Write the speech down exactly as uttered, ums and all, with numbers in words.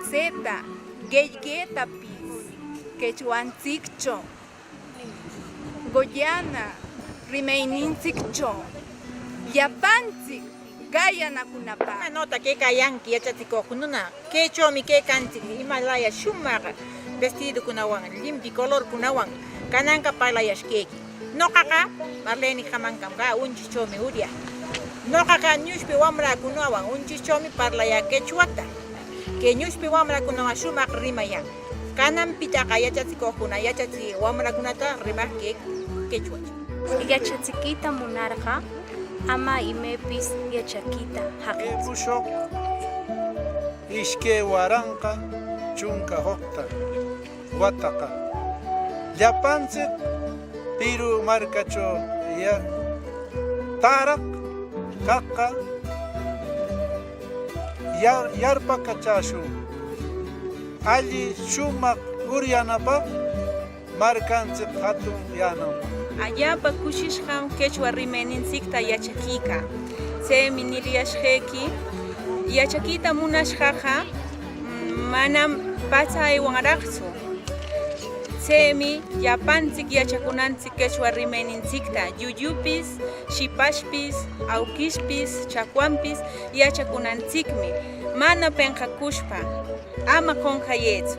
Chayta qillqaytapis qichwanchiktraw, Guyana rimayninchiktraw llapanchik qayanakunapaq. Imanawta kaykayanki, yachachikuq nuna? Kaytrawmi kaykanchik, imalaya shumaq vestidokunawan, llimp'i colorkunawan. Kananqa parlayashqayki. Ñuqaqa parlayniykamankam kaa, Unchistrawmi uryaa. Ñuqaqa ñushpi wamrakunawan Unchistrawmi parlayaa qichwata. Kay ñushpi wamrakunawan shumaq rimayan. Kananpitaqa yachachikuqkuna yachachiy wamrakunata rimaq kay qichwachaw. Yachachikuyta munarqa ama imaypis yachakuyta haqinchu. Kay mushuq ishkay waranqa chunka hukta wataqa llapanchik Perú markatraw ya-, taarak kaqqa ya-, yarpakatraashun, alli shumaq uryanapaq markanchik hatunyänanpaq. Allaapa kushishqam qichwa rimayninchikta yachakuykaa. Chaymi niriyashqayki, yachakuyta munashqaqa, mm, manam pacha aywanraqtsu. Chaymi llapanchik yachakunanchik qichwa rimayninchikta, llullupis, shipashpis, awkishpis, chakwanpis yachakunanchikmi, mana pinqakushpa, ama qunqayaytsu.